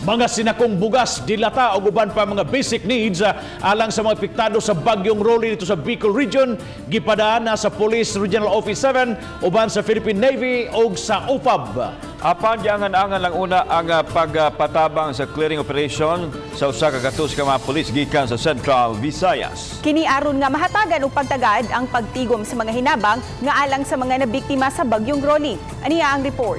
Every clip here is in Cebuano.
Mga sinakong bugas, dilata ug uban pa mga basic needs alang sa mga epektado sa bagyong Rolly didto sa Bicol Region gipadaan na sa Police Regional Office 7 uban sa Philippine Navy ug sa OFAB. Apan giangan-angan lang una ang pagpatabang sa clearing operation sa 100 ka mga pulis gikan sa Central Visayas. Kini aron nga mahatagan og pagtagad ang pagtigom sa mga hinabang nga alang sa mga nabiktima sa bagyong Rolly. Aniya ang report.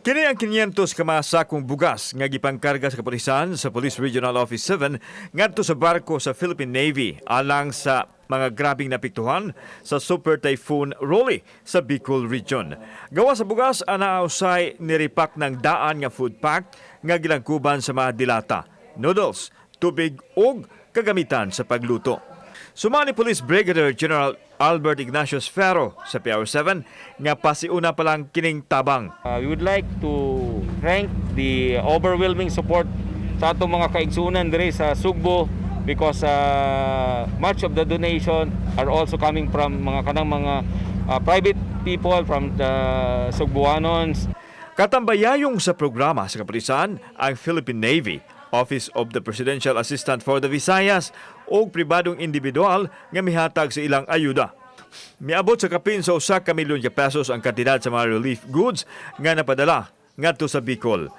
Kini ang 500 ka mga sakong bugas nga gipangkarga sa kapulisan sa Police Regional Office 7 ngadto sa barko sa Philippine Navy alang sa mga grabing naapektuhan sa Super Typhoon Rolly sa Bicol Region. Gawa sa bugas, ana usay ni-repack ng daan nga food pack nga gilangkuban sa mga dilata, noodles, tubig ug kagamitan sa pagluto. Sumani Police Brigadier General Albert Ignacio Ferro sa PR7 nga pasiuna pa lang kining tabang. We would like to thank the overwhelming support sa atong mga kaigsunan dire sa Sugbo because much of the donation are also coming from mga kanang mga private people from the Sugbuanons. Katambayayong sa programa sa kapulisan ang Philippine Navy, Office of the Presidential Assistant for the Visayas o pribadong individual nga mihatag sa ilang ayuda. Miabot sa kapin sa 1 ka milyon ka pesos ang kantidad sa mga relief goods nga napadala ngadto sa Bicol.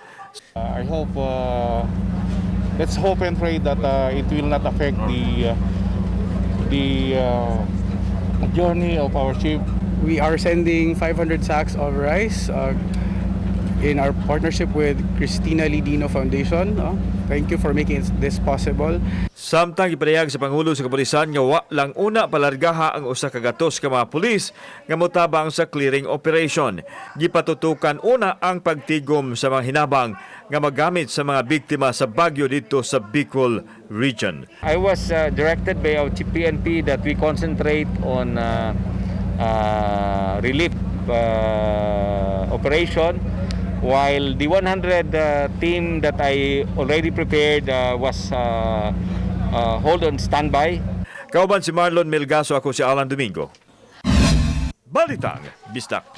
I hope, let's hope and pray that it will not affect the journey of our ship. We are sending 500 sacks of rice in our partnership with Christina Lidino Foundation. Thank you for making this possible. Samtang gipadayag sa Pangulo sa Kapulisan nga wa lang una palargaha ang 100 ka mga pulis nga motabang sa clearing operation. Gipatutukan una ang pagtigom sa mga hinabang nga magamit sa mga biktima sa bagyo didto sa Bicol Region. I was directed by our Chief PNP that we concentrate on relief operation while the 100 team that I already prepared was hold on standby. Kauban si Marlon Melgaso, ako si Alan Domingo. Balitang Bisdak.